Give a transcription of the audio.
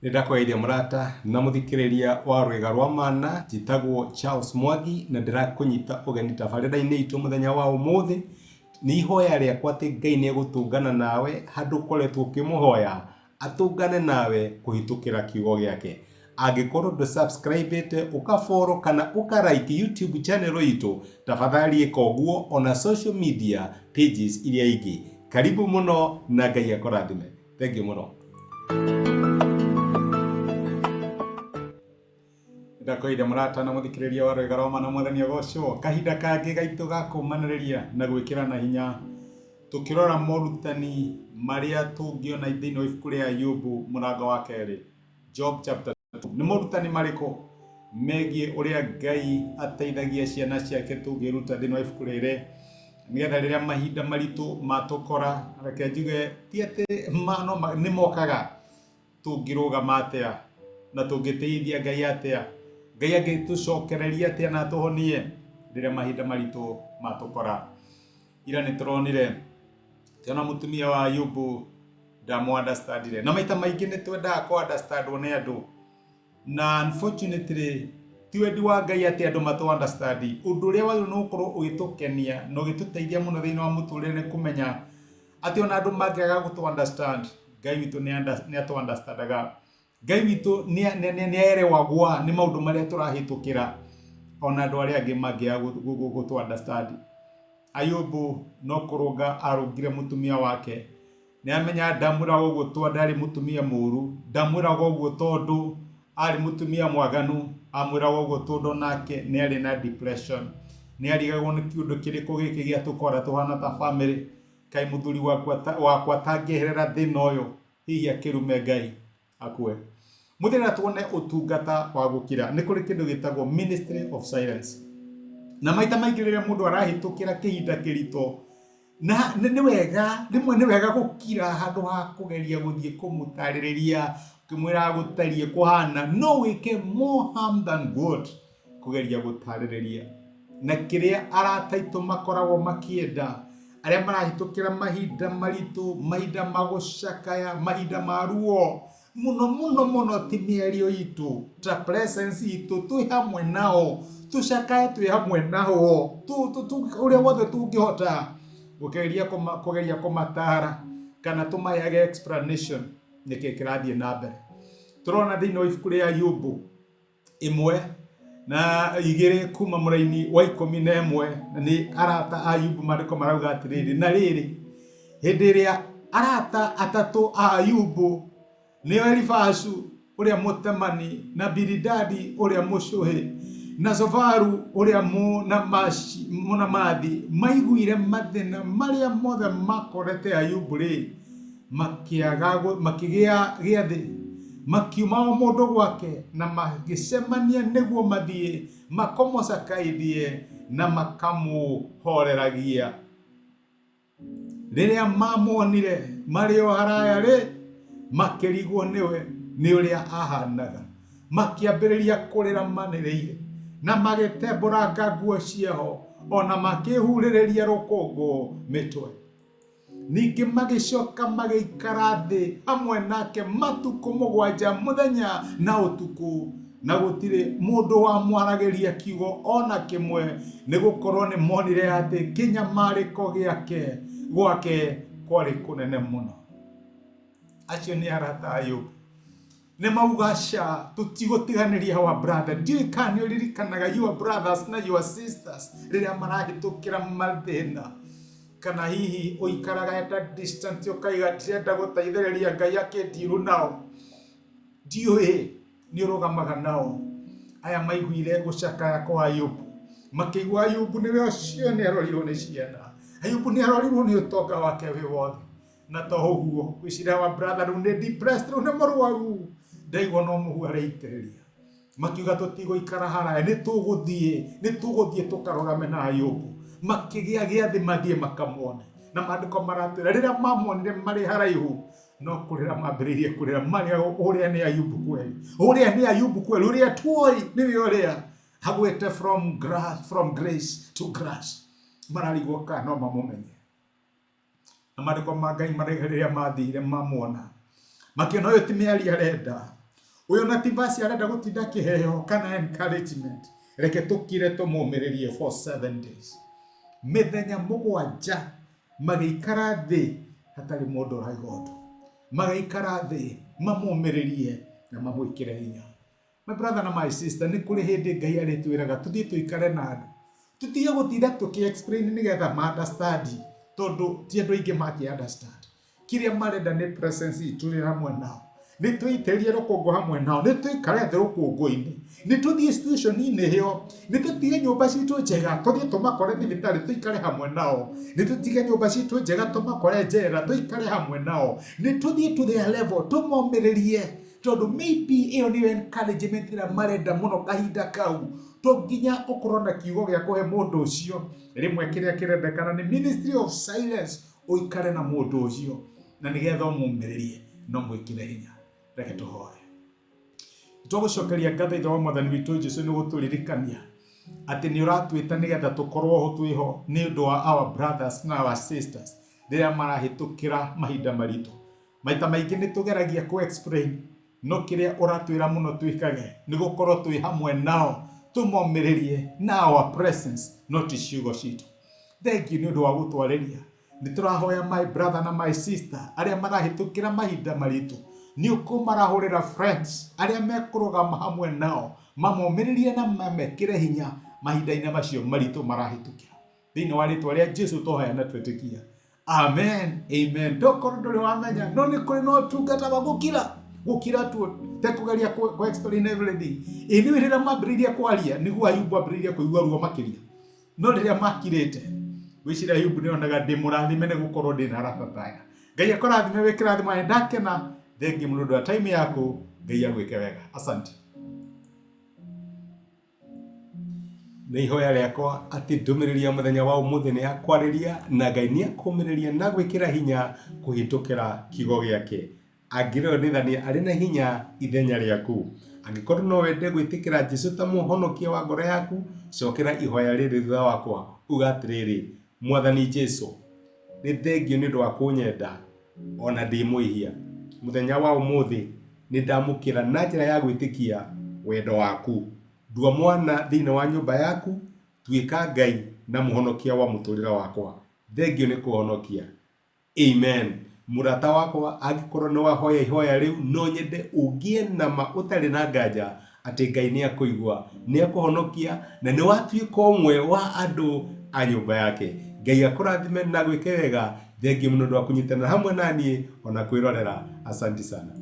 Nĩ ndakũgeithia mũrata na mũthikĩrĩria wa Rwĩga rwa Mana, njĩtagwo Charles Mwangi na ndĩrakũnyita ũgeni tabarĩra-inĩ itũ mũthenya wa ũmũthĩ. Nĩ ihoya rĩakwa atĩ Ngai nĩ egũtũngana nawe handũ ũkoretwo ũkĩmũhoya, atũngane nawe kũhĩtũkĩra kiugo gĩake. Angĩkorwo ndũ subscribe ĩte, ũka follow kana ũka like YouTube channel itũ, tafadhali ĩka ũguo ona social media pages iria ingĩ. Karibu mũno na Ngai akũrathime. Thengiũ mũno. Ndakoire mũrata na mũthikĩrĩria wa Rwĩga rwa Mana Mwathani agocwo. Kahinda kangĩ gaitũ ga kũmanĩrĩria na gwĩkĩrana hinya tũkĩrora morutani marĩa tũngĩona thĩinĩ wa ibuku rĩa Ayubu mũrango wa kerĩ. Job chapter 2. Nĩ morutani marĩkũ megiĩ ũrĩa Ngai ateithagia ciana ciake tũngĩruta thĩinĩ wa ibuku rĩrĩ nĩgetha rĩrĩa mahinda maritũ matũkora, reke njuge ti atĩ no nĩ mokaga, tũngĩrũgama atĩa na tũngĩtĩithia Ngai atĩa, Ngai angĩtũcokereria atĩa na atũhonie rĩrĩa mahinda maritũ matũkora. Ira nĩ tũronire atĩ ona mũtumia wa Ayubu ndamũ understandire. Na maita maingĩ nĩ twendaga kũ understandwo nĩ andũ. Na unfortunately ti wendi wa Ngai atĩ andũ matũ understand. Ũndũ ũrĩa wagĩrĩirwo nĩ gũkorwo ũgĩtũkenia na ũgĩtũteithia mũno thĩinĩ wa mũtũrĩre nĩ kũmenya atĩ ona andũ mangĩaga gũtũ understand, Ngai witũ nĩ atũ understandaga. Ngai witũ nĩ aerewagwa nĩ maũndũ marĩa tũrahĩtũkĩra ona andũ arĩa angĩ mangĩaga gũtũ understand. Ayubu no kũrũnga arũngire mũtumia wake. Nĩ amenya ndamwĩraga ũguo tondũ ndarĩ mũtumia mũru, ndamwĩraga ũguo tondũ arĩ mũtumia mwaganu, amwĩraga ũguo tondũ onake nĩ arĩ na depression. Nĩ arigagwo nĩ kĩũndũ kĩrĩkũ gĩkĩ gĩatũkora tũhana ta famĩlĩ, kaĩ mũthuri wakwa atangĩeherera thĩna ũyũ hihi akĩrume Ngai akue. Mũthenya tuone ũtungata wa gũkira. Nĩ kũrĩ kĩndũ gĩtagwo ministry of silence. Na maita maingĩ rĩrĩa mũndũ arahĩtũkĩra kĩhinda kĩritũ, na nĩ wega, rĩmwe nĩ wega gũkira handũ ha kũgeria gũthiĩ kũmũtarĩrĩria, ũkĩmwĩraga gũtariĩ kũhana, no wĩke more harm than good kũgeria gũtarĩrĩria. Na kĩrĩa arata aitũ makoragwo makĩenda, arĩa marahĩtũkĩra mahinda maritũ, mahinda ma gũcakaya, mahinda ma ruo, mũno mũno mũno ti mĩario itũ, ta presence itũ twĩ hamwe nao, tũcakae twĩ hamwe nao, ũrĩa wothe tũngĩhota gũkeria kũgeria kũmatara kana tũmaheage explanation nĩkĩ kĩrathiĩ na mbere. Tũrona thĩinĩ wa ibuku rĩa Ayubu 1 na 2 kuma mũraini wa 11 na nĩ arata a Ayubu maandĩko marauga atĩrĩrĩ, na rĩrĩ, hĩndĩ ĩrĩa arata atatũ a Ayubu nĩo Elifazu ũrĩa Mũtemani na Bilidadi ũrĩa Mũshuhi na Zofaru ũrĩa Mũnamathi maiguire mathĩna marĩa mothe makorete Ayubu-rĩ, makĩaga makĩgĩa gĩathĩ, makiuma o mũndũ gwake na magĩcemania nĩguo mathiĩ makamũcakaithie na makamũhooreragia. Rĩrĩa maamuonire marĩ o haraya-rĩ, makĩrigwo nĩwe nĩ ũrĩa ahaanaga, makĩambĩrĩria kũrĩra manĩrĩire, na magĩtembũranga nguo ciao, o na makĩĩhurĩrĩria rũkũngũ mĩtwe. Ningĩ magĩcoka magĩikara thĩ hamwe nake matukũ 7 mũthenya na ũtukũ, na gũtirĩ mũndũ wamwaragĩria kiugo o na kĩmwe, nĩ gũkorũo nĩ monire atĩ kĩnyamarĩko gĩake gwake kwarĩ kũnene mũno. Acio nĩ arata a Ayubu. Nĩ mauga ca tũtigũtiganĩria our brother. Ndiũĩ kana nĩ ũririkanaga your brothers na your sisters rĩrĩa marahĩtũkĩra mathĩna kana hihi ũikaraga at a distance ũkaiga ndirenda gũteithĩrĩria Ngai akĩndiru nao. Ndiũĩ nĩ ũrũgamaga nao. Aya maiguire gũcakaya kwa Ayubu makĩigua Ayubu nĩwe ũcio nĩ arorirwo nĩ ciana, Ayubu nĩ arorirwo nĩ ũtonga wake wĩ wothe. Na to ũguo gwĩciria wa brother rĩu nĩ depressed, rĩu nĩ mũrwaru, ndaigua no mũhu areitĩrĩria. Makiuga tũtigũikara haraya, nĩ tũgũthiĩ, nĩ tũgũthiĩ tũkarũgame na Ayubu. Makĩgĩa gĩathĩ mathiĩ makamwone, na maandĩko maratwĩra rĩrĩa mamuonire marĩ haraihu no kũrĩra mambĩrĩirie kũrĩra, marĩa ũrĩa nĩ Ayubu kweli, ũrĩa nĩ Ayubu kweli, ũrĩa tuoĩ nĩwe ũrĩa agwĩte from grass, from grace to grass. Mararigwo kana no mamũmenye. Na maandĩko ma Ngai marauga rĩrĩa mathire mamuona makĩona ũyũ ti mĩario arenda. Ũyũ na ti verse arenda gũtinda akĩheo kana encouragement. Reke tũkire tũmũmĩrĩrie for 7 days. Mĩthenya 7 magĩikara thĩ hatarĩ mũndũ ũraiga ũndũ, magaikara thĩ mamũmĩrĩrie na mamwĩkĩre hinya. My brother na my sister, nĩ kũrĩ hĩndĩ Ngai arĩtwĩraga tũthiĩ tũikare na andũ, tũtige gũtinda tũkĩ explain nĩgetha ma understand, tondũ ti andũ aingĩ mangĩ understand. Kĩrĩa marenda nĩ presence itũ rĩ hamwe nao. Nĩ twĩitĩrĩrie rũkũngũ hamwe nao, nĩ tũikare thĩ rũkũngũ-inĩ, nĩ tũthiĩ situation-inĩ ĩyo, nĩ tũtige nyũmba citũ njega tũthiĩ tũmakore thibitarĩ tũikare hamwe nao, nĩ tũtige nyũmba citũ njega tũmakore njera tũikare hamwe nao, nĩ tũthiĩ to their level tũmomĩrĩrie, tondũ maybe ĩyo nĩyo encouragement ĩrĩa marenda mũno kahinda kau. To nginya ũkorwo na kiugo gĩa kũhe mũndũ ũcio. Rĩmwe kĩrĩa kĩrendekana nĩ ministry of silence, ũikare na mũndũ ũcio na nĩgetha ũmũmĩrĩrie na ũmwĩkĩre hinya. Reke tũhoe. Twagũcokeria ngatho, Ithe wa Mwathani witũ Jesu, nĩ gũtũririkania atĩ nĩ ũratwĩta nĩgetha tũkorwo ho twĩho nĩ ũndũ wa our brothers na our sisters rĩrĩa marahĩtũkĩra mahinda maritũ. Maita maingĩ nĩ tũgeragia kũ explain, no kĩrĩa ũratwĩra mũno twĩkage nĩ gũkorwo twĩ hamwe nao, tũmomĩrĩrie na our presence, no ti ciugo citũ. Thank you nĩ ũndũ wa gũtwarĩria. Nĩ tũrahoya my brother na my sister arĩa marahĩtũkĩra mahinda maritũ, nĩ ũkũmarahũrĩra friends arĩa mekũrũgama hamwe nao, mamomĩrĩrie na mamekĩre hinya mahinda-inĩ macio maritũ marahĩtũkĩra. Thĩinĩ wa rĩtwa rĩa Jesu twahoya na twetĩkia, amen, amen. Ndokorwo ndũrĩ wamenya, no nĩ kũrĩ na ũtungata wa gũkira, gũkira tu tekũgeria kũ explain everything. Ĩ nĩ rĩrĩa mambĩrĩirie kwaria nĩguo Ayubu ambĩrĩirie kũigua ruo makĩria, no rĩrĩa makirĩte, gwĩciria Ayubu nĩ onaga ndĩ mũrathime nĩ gũkorwo ndĩ na arata ta aya. Ngai akũrathime, wĩ kĩrathimo. Nĩ ndakena, thengiũ mũno ũndũ wa time yaku. Ngai agwĩke wega, asante. Nĩ ihoya rĩakwa atĩ ndũmĩrĩri ya mũthenya wa ũmũthĩ nĩ yakwarĩria na Ngai nĩ akũmĩrĩria na gwĩkĩra hinya kũhĩtũkĩra kiugo gĩake. Angĩrĩonithania arĩ na hinya ithenya rĩaku. Angĩkorwo no wende gwĩtĩkĩra Jesu ta mũhonokia wa ngoro yaku, cokera ihoya rĩrĩ thutha wakwa, uga atĩrĩrĩ, Mwathani Jesu, nĩ thengio nĩ ũndũ wa kũnyenda o na ndĩ mwĩhia. Mũthenya wa ũmũthĩ nĩ ndamũkĩra na njĩra ya gwĩtĩkia wendo waku. Ndua mwana thĩinĩ wa nyũmba yaku, tuĩka Ngai na mũhonokia wa mũtũrĩre wakwa. Thengio nĩ kũhonokia. Amen. Mũrata wakwa, angĩkorwo nĩ wahoya ihoya rĩu, no nyende ũgĩe na ma ũtarĩ na nganja atĩ Ngai nĩ akũigua, nĩ akũhonokia na nĩ watuĩka ũmwe wa andũ a nyũmba yake. Ngai akũrathime na gwĩke wega. Thengiũ mũno ũndũ wa kũnyitanĩra hamwe na niĩ ona kwĩrorera. Asanti sana.